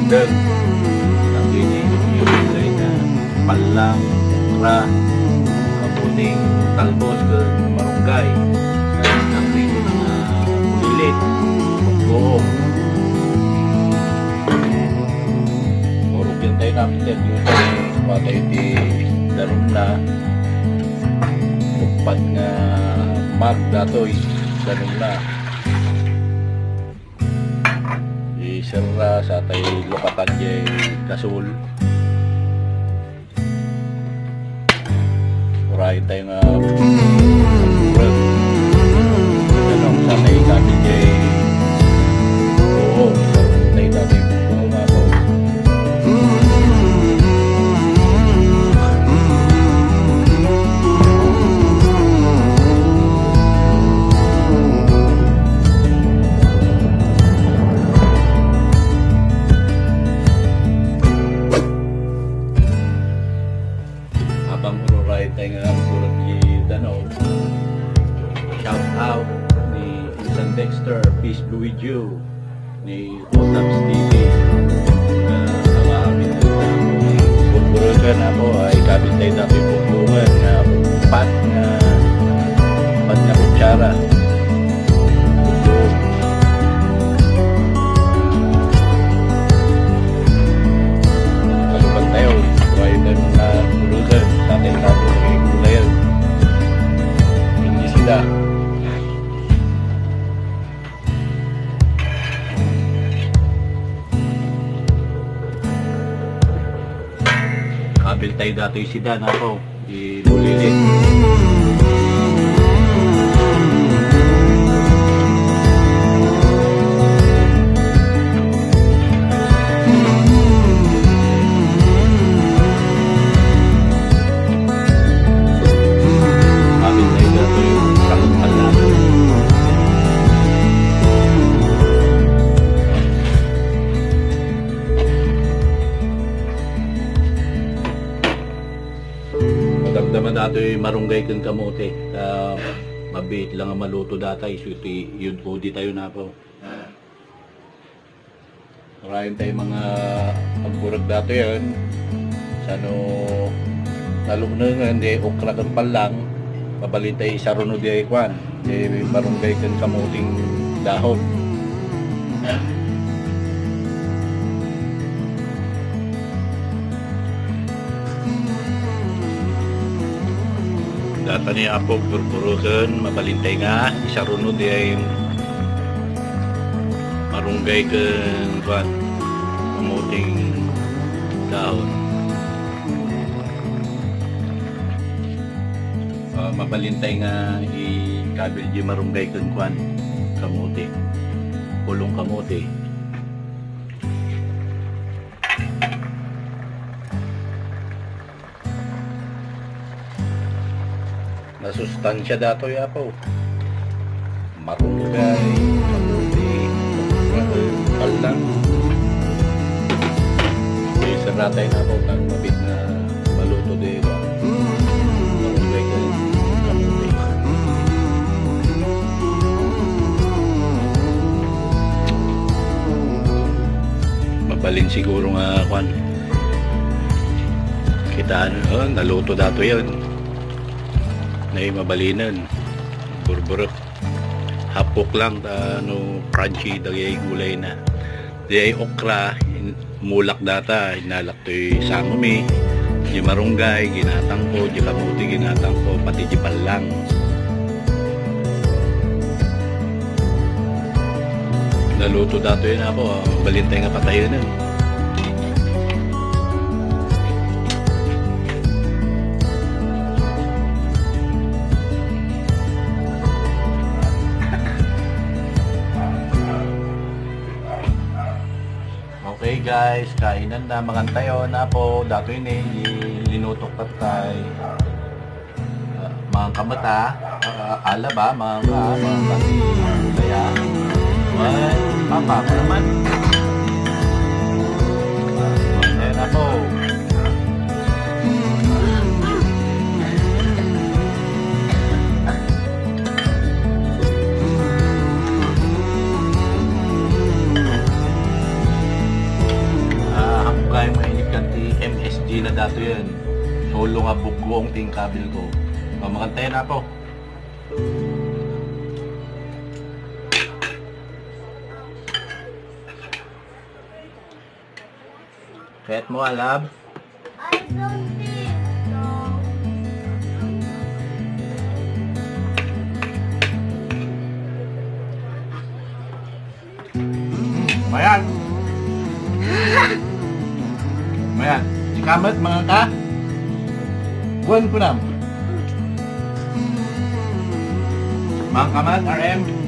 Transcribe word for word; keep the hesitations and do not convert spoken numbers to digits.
Dagiti iyuray na pallang, okra, kamuting talbos, ken marunggay. Dagiti mga bulilit, buggoong. Urogyan tayo na, Mister Luto. Patay ti danumna. Uppat nga mag datoy danumna. Iserra sa tay lukatan jay kasul. Urayen tayo nga, ano, sa tay dati jay, oo, sa tay dati, oo nga to. Habang ururay tayo nga agturog ti danum, shout out ni Insan Dexter, Peace be with you, ni Otabs T V, nga awa amin tayo na bugburugan, apo, ay kabit tayo datoy bugbugan nga pat nga, pat nga kutsara. Kaluban tayo, buhay tayo mga bulugan, tatay tayo, mga gulayan. Hindi sila. Kabil tayo datoy sida, nako. Di bulilit. Amin na ito, ito yung sakit pala. Madamdama datoy marunggay ken kamote. Ta mabiit lang nga maluto data, isu ti yun udi tayo na po. Marayon tayo mga agburag datoy yan. Sano naluknengan, di okra ken pallang, mabalin tayo isaruno di ay kwan. Di marunggay ken kamuting dahon. Data ni Apo, burburuken, mabalintay nga, isaruno di ay marunggay ken, kuan, kamuting dahon. Ah, mabalintay nga ikabil di marunggay ken kuan, kamote. Pulong kamote. Nasustansya datoy, Apo. Marunggay, mabuti, pallang. Di, sarata na ako, nang mabit na maluto di ba? Marunggay ka, kamuti. Mabalin siguro nga, kwan. Kitaan, oh, naluto dato yan. Nay mabalinen. Burburek. Hapok lang, ta, no, crunchy, dagay gulay na. Di ay okra, in-, mulak data, inalak to'y sangumi, di marunggay, ginatang ko, di kamuti, ginatang ko, pati di pallang. Naluto dato yun ako, ah, balintay nga patayonan. Okay guys, kainan na, mangan tayo na po. Datoy ni linutok patay. Ah, mangan ka mata, ah, ala ba, mangan ka, mangan ka si Laya. Why? Papa, ako naman. Ah, mangan na po. Ito yan. Solo nga buggoong tingkabil ko. Pamakantayan na po. Kahit mo alam. I don't think so. Mayan. Mayan. Sikamat, mga ka. Buwan ko na. Mga kamat, R M.